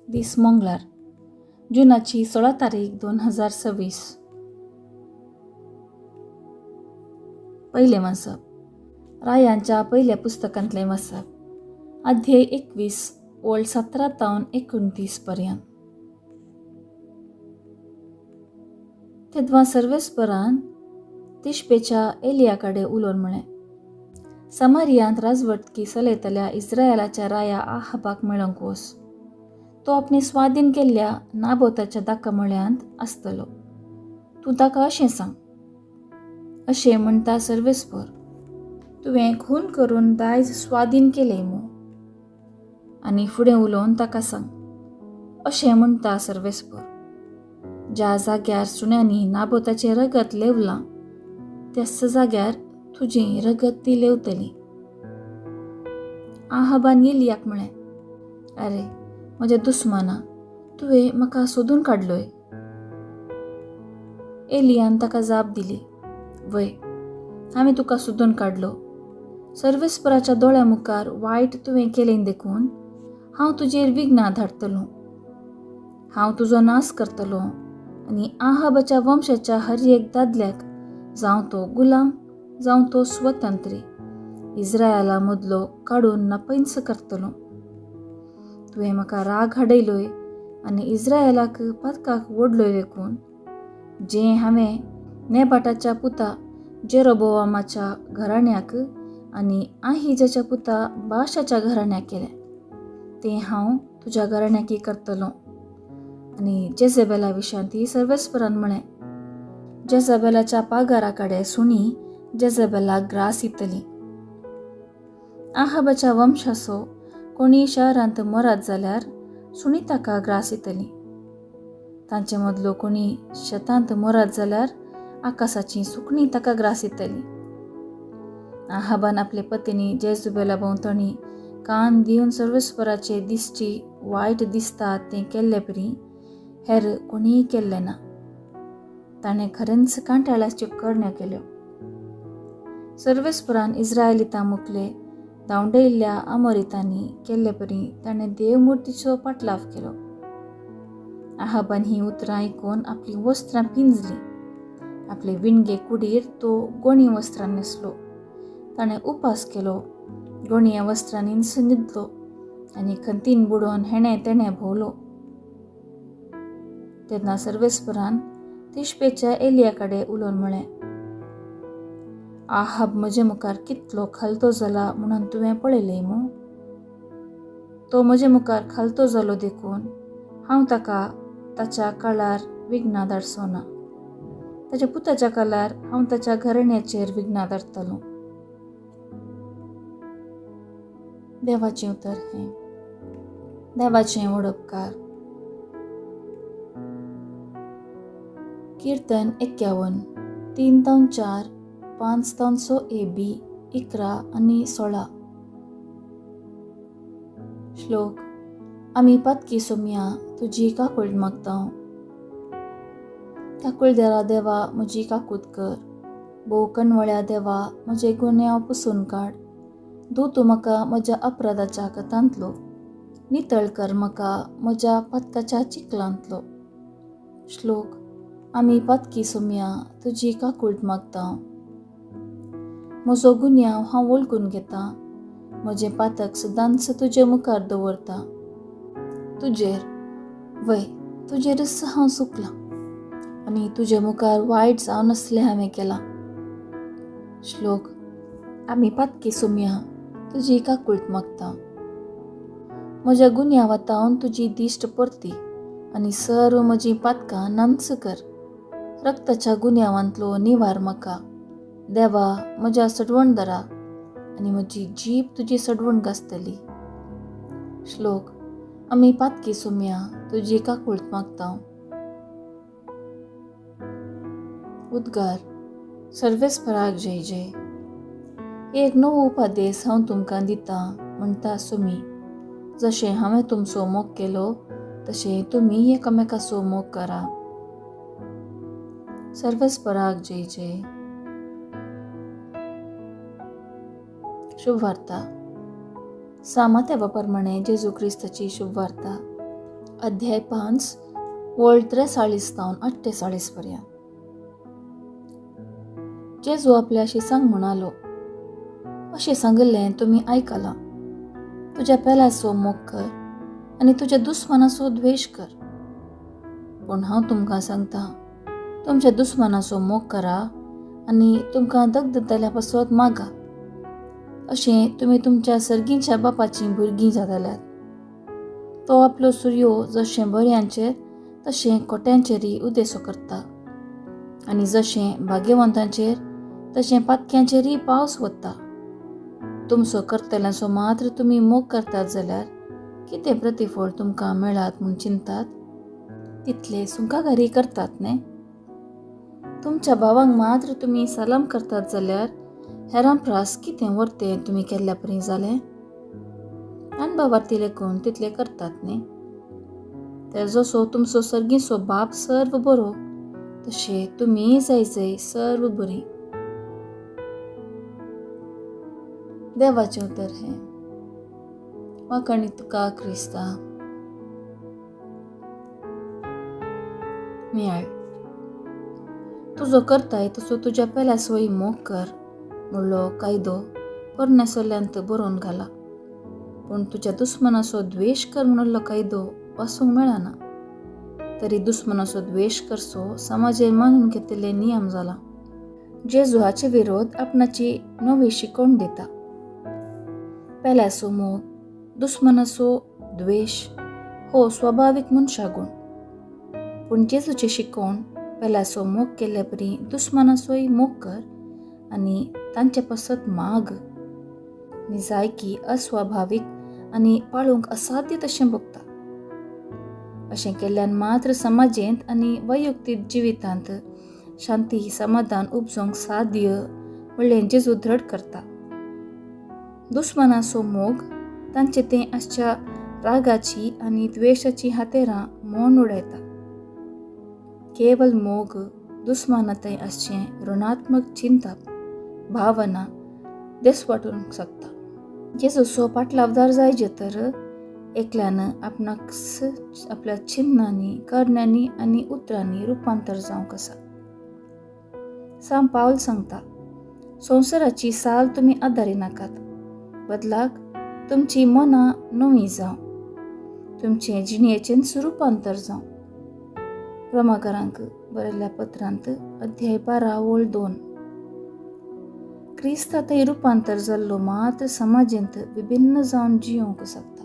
दीस मंगळार, जुनाची 16 तारीख 2026. पयलें वाचप रायांच्या पयल्या पुस्तकांतलें वाचप, अध्याय 21 ओळ 17 तावन 29 पर्यंत. तेदवा सर्वेस्परान तिशपेच्या एलिया कडेन उलोवन म्हळें, समारियांत राजवटकी चलयतल्या इस्रायलाच्या राया आहाबाक मेळोंक वच. तो आपणे स्वाधीन केल्ल्या नाबोताच्या दाकामळ्यांत आसतलो. तूं ताका अशें सांग, अशें म्हणटा सर्वेस्पर, तुवें खून करून दायज स्वाधीन केलें मू. आनी फुडें उलोवन ताका सांग, अशें म्हणटा सर्वेस्पर, ज्या जाग्यार सुण्यांनी नाबोताचें रगत लेवलां त्याच जाग्यार तुजें रगत ती लेवतली. आहाबान एलियाक म्हळें, अरे म्हज्या दुस्माना, तुवें म्हाका सोदून काडलोय. एलियान ताका जाप दिली, वय, हांवें तुका सोदून काडलो. सर्वेस्पराच्या दोळ्या मुखार वायट तुवें केलें देखून हांव तुजेर विघ्नां धाडटलो. हांव तुजो नाश करतलो आनी आहाबाच्या वंशाच्या हर एक दादल्याक, जावं तो गुलाम जावं तो स्वतंत्री, इस्रायला मदलो काडून नापैंस करतलो. तुवें म्हाका राग हाडयलोय आनी इस्रायलाक पातकाक ओडलोय देखून जें हांवें नेबाटाच्या पुता जेरोबोआमाच्या घराण्याक आनी आहिजाच्या पुता बाशाच्या घराण्याक केलें तें हांव तुज्या घराण्याकी करतलो. आनी जेझेबेला विशांती सर्वेस्परान म्हळें, जेझेबेलाच्या पागारा कडेन सुणी जेझेबेलाक ग्रास दितली. आहाबाच्या वंशाचो कोणी शहरांत मरत जाल्यार सुणी ताका ग्रास दितली. तांचे मदलो कोणी शेतांत मरत जाल्यार आकाशाची सुकणी ताका ग्रास दितली. आहाबान आपले पत्नी जेझुबेला भोंवतणी कान दिवन सर्वेस्पराचे दिश्टी वायट दिसता तें केल्ले परी हेर कोणीय केल्लें ना. ताणें खरेंच कांटाळ्याच्यो करण्यो केल्यो. सर्वेस्परान इस्रायलितां मुखले धांवडयल्ल्या अमोरितांनी केल्ले परी ताणें देवमुर्तीचो पाटलाव केलो. आहाबान ही उतरां आयकून आपलीं वस्त्रां पिंजलीं. आपले विणगे कुडीर तो गोणी वस्त्रां न्हेसलो. ताणें उपास केलो, गोणया वस्त्रांनीच न्हिदलो आनी खंतीन बुडोवन हेणें तेणें भोंवलो. तेन्ना सर्वेस्परान तिशपेच्या एलिया कडेन उलोवन म्हळें, आहाब म्हजे मुखार कितलो खालतो जाला म्हणून तुवें पळयलें मू. तो म्हजे मुखार खालतो जालो देखून हांव ताका ताच्या काळार विघ्नां धाडचो ना. ताच्या पुताच्या काळार हांव ताच्या घराण्याचेर विघ्नां धाडटलो. देवाचें उतर हें. देवाचें वडपकार. कीर्तन 51, 3 तावन 4, 5 तावन 6 AB, 11 आनी 16. श्लोक. आमी पातकी सोमया, तुजी काकूळ मागता. काकूळदेरा देवा, म्हजी काकूत कर. भोव कणवळ्या देवा, म्हजे गुन्यांव पुसून काड. धू तूं म्हाका म्हज्या अपराधाच्या कथांतलो, नितळ कर म्हाका म्हज्या पातकाच्या चिखलांतलो. श्लोक. आमी पातकी सोमया, तुजी काकूळट मागता. म्हजो गुन्यांव हांव वळखून घेता. म्हजें पातक सदांच तुजे मुखार दवरता. तुजेर वय तुजेरच हांव चुकलां आनी तुजे मुखार वायट जावन आसलें हांवें केलां. श्लोक. आमी पातकी सोमया, तुजी काकूळट मागता. म्हज्या गुन्यांवातावन तुजी दिश्ट परती आनी सर्व म्हजीं पातकां नांच कर. रक्ताच्या गुन्यांवांतलो निवार म्हाका देवा, म्हज्या सडवणदारा, आनी म्हजी जीब तुजी सडवण गाजतली. श्लोक. आमी पातकी सोमया, तुजी काकूळट मागता. उद्गार. सर्वेस्पराक जय जय. एक नवो उपदेश हांव तुमकां दितां म्हणटा सुमी, जशें हांवें तुमचो मोग केलो तशें तुमी एकामेकाचो मोग करा. सर्वेस्पराक जय जय. शुभवार्ता. सामात्या प्रमाणे जेजू क्रिस्ताची शुभवार्ता. अध्याय 5 वळ 43 तावन 48 पर्यंत. जेजू आपल्या शिसांक म्हणालो, अशें सांगिल्लें तुमी आयकलां, तुज्या पेल्याचो मोग कर आनी तुज्या दुस्मानाचो द्वेश कर. पूण हांव तुमकां सांगता, तुमच्या दुस्मानाचो मोग करा आनी तुमकां दगदगल्या पासत मागा, अशें तुमी तुमच्या सर्गींच्या बापाचीं भुरगीं जातल्यात. तो आपलो सुर्यो जशें बऱ्यांचेर तशें कोट्यांचेरय उदेसो करता आनी जशें भाग्यवंतांचेर तशें पातक्यांचेरय पावस वता. तुमचो करतल्यांचो मात्र तुमी मोग करतात जाल्यार कितें प्रतिफळ तुमकां मेळात म्हूण चिंतात? तितले सुंकागारी करतात न्ही? तुमच्या भावांक मात्र तुमी सलाम करतात जाल्यार हेरां प्रास कितें वर्तें तुमी केल्ल्या परी जालें? अनभावार्थी लेखून तितले करतात न्ही? तर जसो तुमचो सर्गीचो बाप सर्व बरो तशें तुमी जाय जाय सर्व बरी. देवाचें उतर हें. वाखाणी तुका क्रिस्ता. मेळ तुजो करताय तसो तुज्या पेल्यासोय मोग कर म्हणलो कायदो पोरण्या सल्ल्यांत बरोवन घाला. पूण तुज्या दुस्मनाचो द्वेश कर म्हणलो कायदो वाचूंक मेळना. तरी दुस्मनाचो द्वेश करचो समाजेर मानून घेतिल्ले नियम जाला. जेजू हाचे विरोध आपणाची नवी शिकवण दिता. पेल्याचो मोग, दुस्मनाचो द्वेश हो स्वभावीक मनशा गूण. पूण जेजूची शिकवण पेल्याचो मोग केल्ले परी दुस्मनाचोय मोग कर आनी तांचे पासत माग निजायकी अस्वाभावीक आनी पाळूंक असाध्य तशें भोगता. अशें केल्ल्यान मात्र समाजेंत आनी वैयक्तीक जिवितांत शांती समाधान उपजोवंक साध्य म्हणलें जेजू दृढ करता. दुस्मनाचो मोग तांचे तें आसच्या रागाची आनी द्वेशाची हातेरां मोन उडयता. केवल मोग दुस्माना थंय आसचें ऋणात्मक चिंतप भावना देसवाटूंक शकता. जेजूचो पाटलावदार जायजे तर एकल्यान आपणाक आपल्या चिन्नांनी, करण्यांनी आनी उतरांनी रुपांतर जावंक आसा. सांत पावल सांगता, संवसाराची साल तुमी आदारी नाकात, बदलाक तुमची मनां नवी जावं, तुमचें जिणेचेंच रुपांतर जावं. रोमाकारांक बरयल्ल्या पत्रांत अध्याय 12 वळ 2. क्रिस्ता थंय रुपांतर जाल्लो मात्र समाजेंत विभिन्न जावन जियोंक शकता.